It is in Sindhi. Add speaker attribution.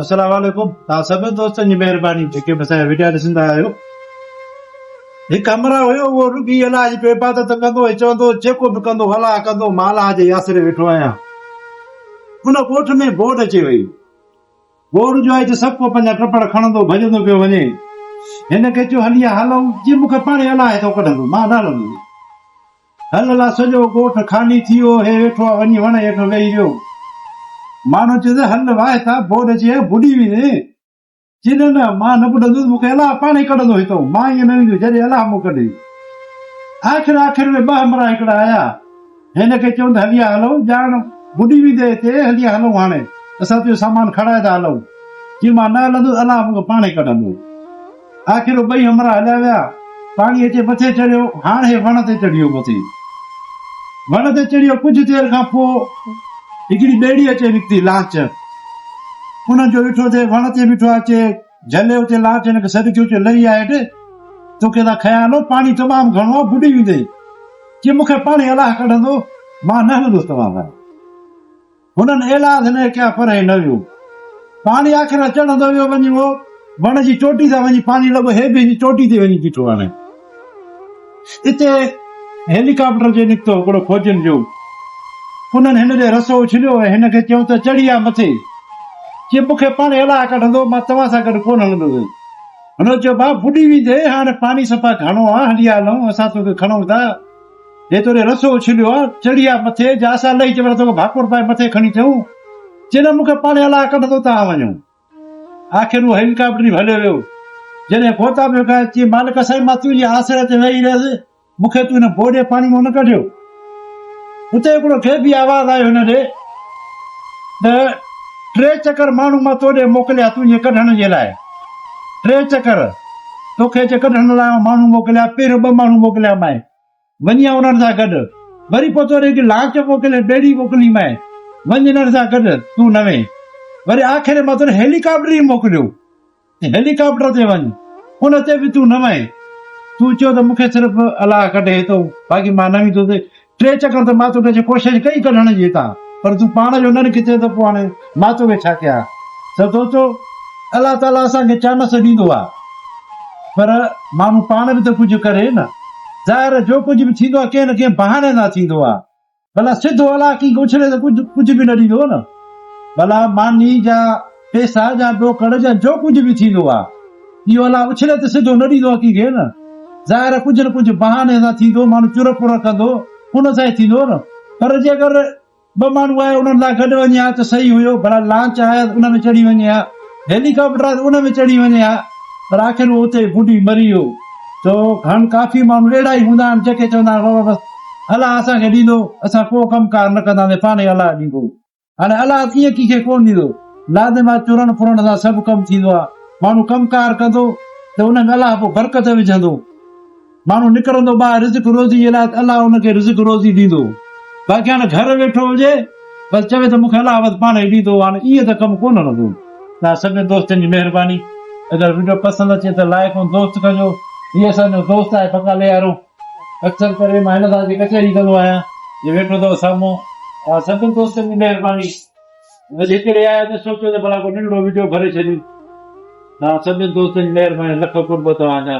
Speaker 1: السلام عليڪم توهان سڀني دوستن جي مهرباني جيڪي به اسان جا وڊيا ڏسندا آهيو. هڪ همراهه هيو اهو رڳي الله جي پيو عبادت ڪندو ۽ چوندو هو جيڪو به ڪندو الله ڪندو مان الله جي آسري ويٺو آهيان. ان ڳوٺ ۾ بورڊ اچي وئي. بورڊ جو آئي ته سڀ ڪو پنهنجا ٽپڙ کڻندو ڀڄندو پيو وڃي. هن کي چيو هلي آ هلون جي مون کي پاڻهي الله هتو ڪڍندو مان نه هلندس. هل لا سڄو ڳوٺ خالي ٿي ويو، هي ويٺو آ وڃي وڻ هيٺ ويهي رهيو. ماڻهن چيس هل واهه ٿا بوڏ اچي آهي ٻڏي ويندين. چي نه نه مان نه ٻڏندس مون کي الله پاڻهي ڪڍندو هتئون مان ائين نه ويندس جڏهن الله مون ڪڍي. آخر آخر ۾ ٻه همراهه هڪڙا آيا هن کي چون ته هلي آ هلون ڄاڻ ٻڏي ويندين هتي هلي آ هلون هاڻي اسان تنهنجو سامان کڻائي ٿا هلون. چي مان نه هلندس الله مون کي پاڻهي ڪڍندو. آخر هو ٻئي همراهه هليا ويا. پاڻي اچي مٿي چڙهيو. هاڻ هي وڻ تي چڙهي ويو مٿي. وڻ تي چڙهي ويو. ڪجهه دير کان پوء هڪڙي ٻيڙي اچي نڪتي، لانچ. انهن جو ڏٺو ته وڻ تي بيٺو آهي. چي، جهلي اتي لانچ هن کي سڏ ڪيو، چي، لهي آ هيٺ. توکي ٿا کنيا هلون. پاڻي تمام گهڻو آهي، ٻڏي ويندين. چي، مون کي پاڻهي الله ڪڍندو. مان نه هلندس توهان سان. هنن ايلاز نه ڪيا پر هي نه ويو. پاڻي آخر چڙهندو ويو وڃي اهو وڻ جي چوٽي تان وڃي پاڻي لڳو هي به هن جي چوٽي تي وڃي بيٺو هاڻي اتي هيليڪاپٽر جي نڪتو هڪڙو فوجين جو انهن هن ڏي رسو اڇليو ۽ هن کي چيائون ته چڙهي آ مٿي چي مون کي پاڻي الله ڪڍندو مان توهان سان گڏ ڪونه هلندس هن چيو ڀاء ٻڏي ويندي هاڻي پاڻي صفا گهڻو آ هلي آ هلون اسان توکي کڻون ٿا هي توڏي رسو اڇليو آ، چڙهي آ مٿي، جا اسان لهي چون توکي ڀاڪر پائي مٿي کڻي چئون، چي نه مون کي پاڻهي الله ڪڍندو تهان وڃو. آخر اهو هيليڪاپٽر ئي هليو ويو. جڏهن غوطا پيو کائي، چي مالڪ سائين مان تنهنجي آسري تي ويهي رهيس، مون کي تون هن بوڏي پاڻي مان نه ڪڍيو. اتي هڪڙو غيبي آواز آيو هن ڏي ته ٽي چڪر ماڻهو مان تو ڏي موڪليا تنهنجي ڪڍڻ جي لاء. ٽي چڪر توکي اچي ڪڍڻ لاء آئون ماڻهو موڪليا، پهريون ٻه ماڻهو موڪليا مانء، وڃي آ انهن سان گڏ، وري پوء تو ڏي هڪ لانچ موڪلي، ٻيڙي موڪلي مانء، وڃ انهن سان گڏ، تون نه وئين. وري آخر ۾ مان تو ڏي هيليڪاپٽر ئي موڪليو ته هيليڪاپٽر تي وڃ، ان تي به تون نه وئين. تون چيو ته مون کي صرف الله ڪڍي هتئون، باقي مان نه ويندس. ٽي چڪر ته مان توکي اچي ڪوشش ڪئي ڪڍڻ جي هتان، پر تون پاڻ جو نه نڪتين ته پوء هاڻي مان توکي ڇا ڪيان؟ سو دوستو الله تعاليٰ اسان کي چانس ڏيندو آهي پر ماڻهو پاڻ به ته ڪجهه ڪري نه. ظاهر آهي جو ڪجهه به ٿيندو آهي ڪنهن نه ڪنهن بهاني سان ٿيندو آهي. ڀلا سڌو الله ڪنهن کي اڇلي ته ڪجهه ڪجهه به نه ڏيندو نه. ڀلا ماني جا پيسا يا ڏوڪڙ يا جو ڪجهه به ٿيندو آ اهو الله اڇلي ته سڌو نه ڏيندو آ ڪنهن کي نه. ظاهر آ ڪجهه نه ڪجهه بهاني سان ٿيندو ماڻهو چر پر ڪندو ان سان ئي ٿيندو نه. پر جي اگر ٻه ماڻهو آيا انهن سان گڏ وڃي ها ته صحيح هيو ڀلا لانچ آيا ته ان ۾ چڙهي وڃي ها هيليڪاپٽر آيا ته ان ۾ چڙهي وڃي ها پر آخر اهو اتي ئي ٻڏي مري ويو. ته گهڻ ڪافي ماڻهو اهڙا ئي هوندا آهن جيڪي چوندا آهن بابا بس الله اسان کي ڏيندو اسان ڪو ڪم ڪار نه ڪنداسين پاڻهي الله ڏيندو. هاڻي الله ائين ڪنهن کي ڪونه ڏيندو. لازم آ چرڻ ڦرڻ سان سڀ ڪم ٿيندو آ. ماڻهو ڪم ڪار ڪندو ته ان ۾ الله پوء برڪت وجهندو. ماڻهو نڪرندو ٻاهر رزق روزي جي لاء ته الله ان کي رزق روزي ڏيندو. باقي هاڻي گهر ويٺو هجي بس چوي ته مون کي الله بس پاڻ ئي ڏيندو هاڻي ائين ته ڪم ڪونه هلندو. توهان سڀني دوستن جي مهرباني. اگر وڊيو پسند اچي ته لائيڪ ۽ دوست ڪجو. هي اسان جو دوست آهي بڪالي وارو. اڪثر ڪري مان هن سان اچي ڪچهري ڪندو آهيان. جي ويٺو اٿو سامهون. توهان سڀني دوستن جي مهرباني. اڄ هڪڙي آيا ته سوچيو ته ڀلا ڪو ننڍڙو وڊيو ڀري ڇڏيون. توهان سڀني دوستن جي مهرباني لک قرب توهان جا.